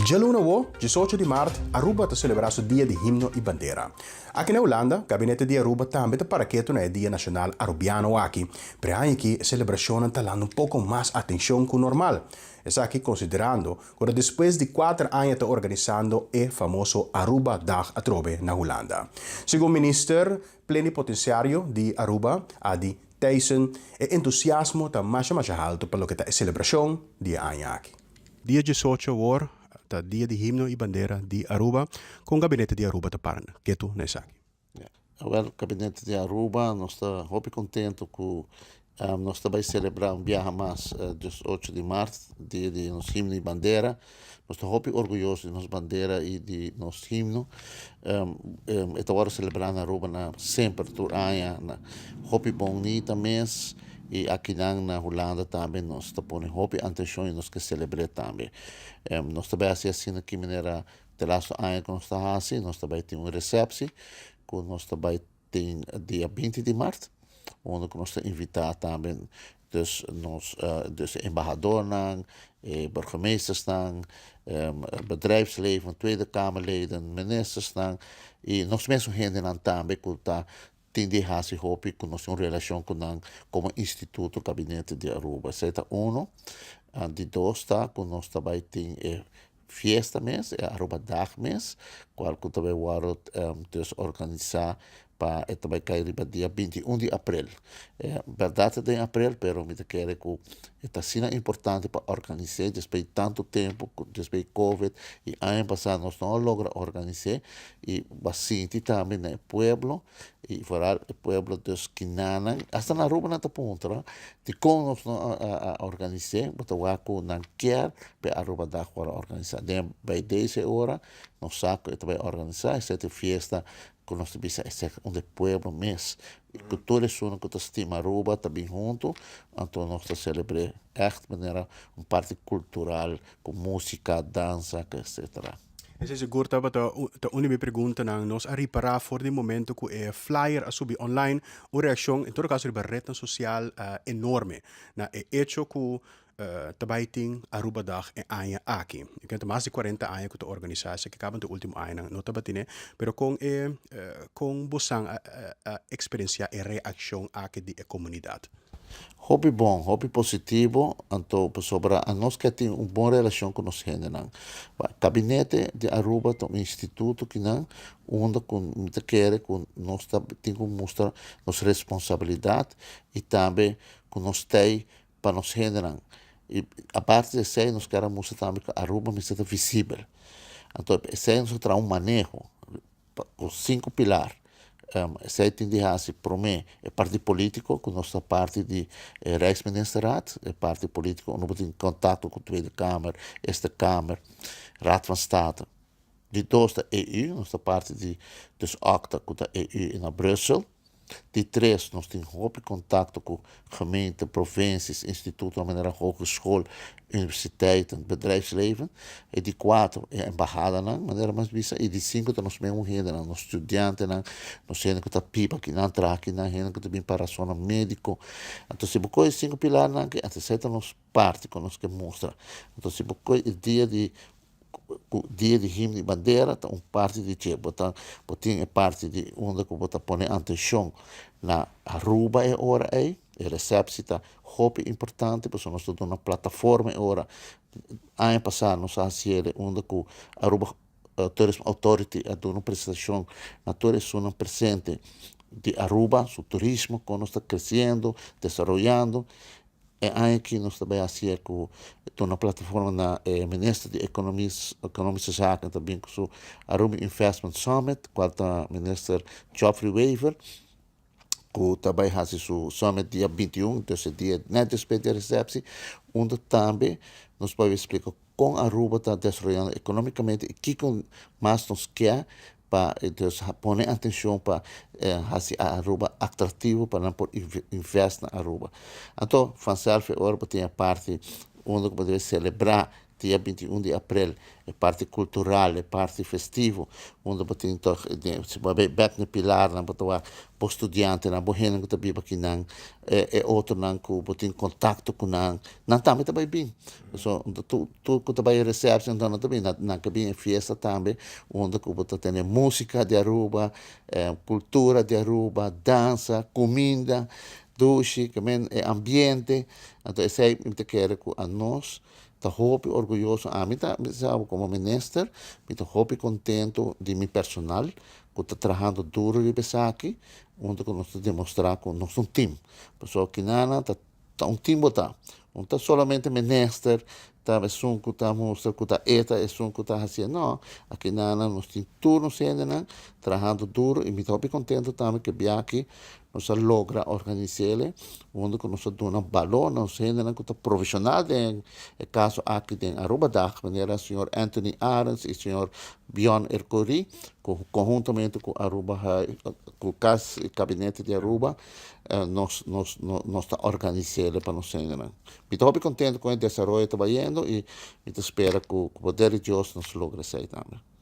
Djaluna awo, 18 di mart, Aruba ta celebra su Dia di Himno y Bandera. Aki na Hulanda, Gabinete di Aruba tambe ta para keto na e Dia Nacional Arubiano aki. Pero e aña aki e celebracionnan ta landa un poco mas atencion cu normal. Esaki considerando cu ta despues di 4 aña ta organisando e famoso Aruba Dag atrobe na Hulanda. Segun Minister Plenipotenciario di Aruba, Adi Thijssen, e entusiasmo ta masha masha halto pa loke ta e celebracion di e aña aki. Dia 18 awor ta Dia di Himno y Bandera di Aruba. Con Gabinete di Aruba ta para keto na esaki? Wel, Gabinete di Aruba, nos ta hopi contento cu nos ta bay celebra un biaha mas 18 di maart, Dia di nos Himno y Bandera. Nos ta hopi orguyoso di nos bandera y di nos himno. E ta worde celebra na Aruba na semper tur aña, na hopi bonita mes, y akinan na Hulanda tambe nos ta pone hopi atencion y nos ke celebre tambe. Nos ta bay haci asina ki manera de laatste aña cu nos ta haci, nos ta bay tin un receptie cu nos ta bay tin dia 20 di maart, unda cu nos ta invita tambe dus nos dus embahadornan, burgemeestersnan, bedrijfsleven, Tweede Kamerleden, ministersnan y nos mesun hendenan tambe cu ta tin di haci hopi cu nos tin un relacion cu nan como instituto Gabinete di Aruba. Esey ta uno. Di dos ta cu nos ta bay tin e fiesta mes, e Aruba Dag mes, cual cu ta bay wordo dus organisa pa e ta bay cay riba dia 21 di april. Berdad ta den april, pero mi ta kere cu e ta asina importante pa organise despues di tanto tempo, despues di COVID y aña pasa nos no a logra organise y bo a sinti tambe na e pueblo y vooral e pueblo dus kinanan, hasta na Aruba nan ta puntra dicon nos no a organise, bo ta wak cu nan kier pa e Aruba Dag worde organisa. Den bay deze ora nos sa cu e ta bay organisa, esey ta e fiesta cu nos ta bisa esey unda e pueblo mes cu tur esunnan cu ta stima Aruba ta bin hunto, anto nos ta celebre echt manera un parti cultural cu musica, danza, etcetera. Esei sigur tabata ta un di mi preguntanan. Nos a ripará for di momento ku e flyer a subi online un reakshon, en todo kaso riba retnan sosial, enorme na e echo ku ta bai tin Arubadag e aña aki. E kende ta mas di 40 aña ku ta organisá esaki kaba den último añanan no tabatin e, pero kon e kon bosan a a eksperensiá e reakshon aki di e komunidat? Hopi bon, hopi positivo, anto pasobra anos ke tin un bon relashon ku nos hendenan. Kabinete di Aruba ta un instituto kinan unda ku mi ta kere ku nos ta tin ku mustra nos responsabilidat i tambe ku nos t'ei pa nos hendenan. I aparte di esei nos kier a mustra tambe ku Aruba mester ta visibel. Anto esei nos a traha un maneho ku sinku pilar. Esei tin di hasi promé e parti polítiko ku nos ta parti di e Rijksministerraad, e parti polítiko unda bo tin kontakto ku Tweede Kamer, Eerste Kamer, Raad van State. Di dos ta EU, nos ta parti di dus OCTA ku ta EU na Brussel. Di tres, nos tin hopi kontakto ku gemeente, provinsies, institutonan manera hogeschool, universiteiten, bedrijfsleven. E di kuater, e embahadanan, manera mas bisa. E di sinku ta nos mesmu hendenan, nos studiantenan, nos hende ku ta biba akinan, traha akinan, hende ku ta bin pa rasonnan médiko. Anto si bo kohe e sinku pilarnan aki, anto esei ta nos parti ku nos ke mustra. Anto si bo kohe e dia di ku dia di himno i bandera ta un parti di dje. Bo ta bo tin e parti di unda ku bo ta pone antenshon na Aruba e ora ei. E resepsi ta hopi importante pasobra nos ta duna plataforma e ora. Aña pasá nos a hasi el unda ku Aruba Tourism Authority a duna un presentashon na tur esunnan presente di Aruba, su turismo, kon nos ta kresiendo, desaroyando. E aña aki nos ta bay hacié cu duna plataforma na e minister di Economische Zaken ta bin cu su Aruba Investment Summit, cual ta minister Geoffrey Wever, cu ta bay haci su summit dia 21, dus e dia net despues di e receptie, unda tambe nos por splica con Aruba ta desaroyando economicamente y kico mas nos kier pa dus pone atencion pa haci Aruba atractivo pa nan por invest na Aruba. Anto vanzelf e ora bo tin e parti unda cu bo debe celebra. Dia 21 di april, e parti cultural, e parti festivo, unda bo tin toch, si bo bay bek na pilarnan, bo ta wak bo studiantenan, bo hendenan cu ta biba akinan, e otronan cu bo tin contacto cu nan, nan tambe ta bay bin. So, tur tur cu ta bay e reception nan ta bin, nan ke bin e fiesta tambe, unda cu bo ta tene musica di Aruba, cultura di Aruba, dansa, cuminda dushi, ke men e ambiente, anto esey mi ta kere cu anos ta hopi orguyoso. Ami ta bisa bo como minister, mi ta hopi contento di mi personal cu ta trahando duro riba esaki, unda cu nos ta demostra cu nos ta un team. Pasobra kinana ta ta un team bo ta. No ta solamente minister ta esun cu ta mustra cu ta e ta esun cu ta haciendo, no. Akinana nos tin tur nos hendenan trahando duro y mi ta hopi contento tambe cu e biaha nos a logra organis'ele unda cu nos a duna balor na nos hendenan cu ta profesional den e caso aki den Arubadag, manera señor Anthony Arends y señor Bjorn Ercory, cu conhuntamente cu Aruba cu Cas y Gabinete di Aruba nos nos nos ta organis'ele pa nos hendenan. Mi ta hopi contento con e desaroyo ta bayendo y mi ta spera cu cu poder di Dios nos logra esey tambe.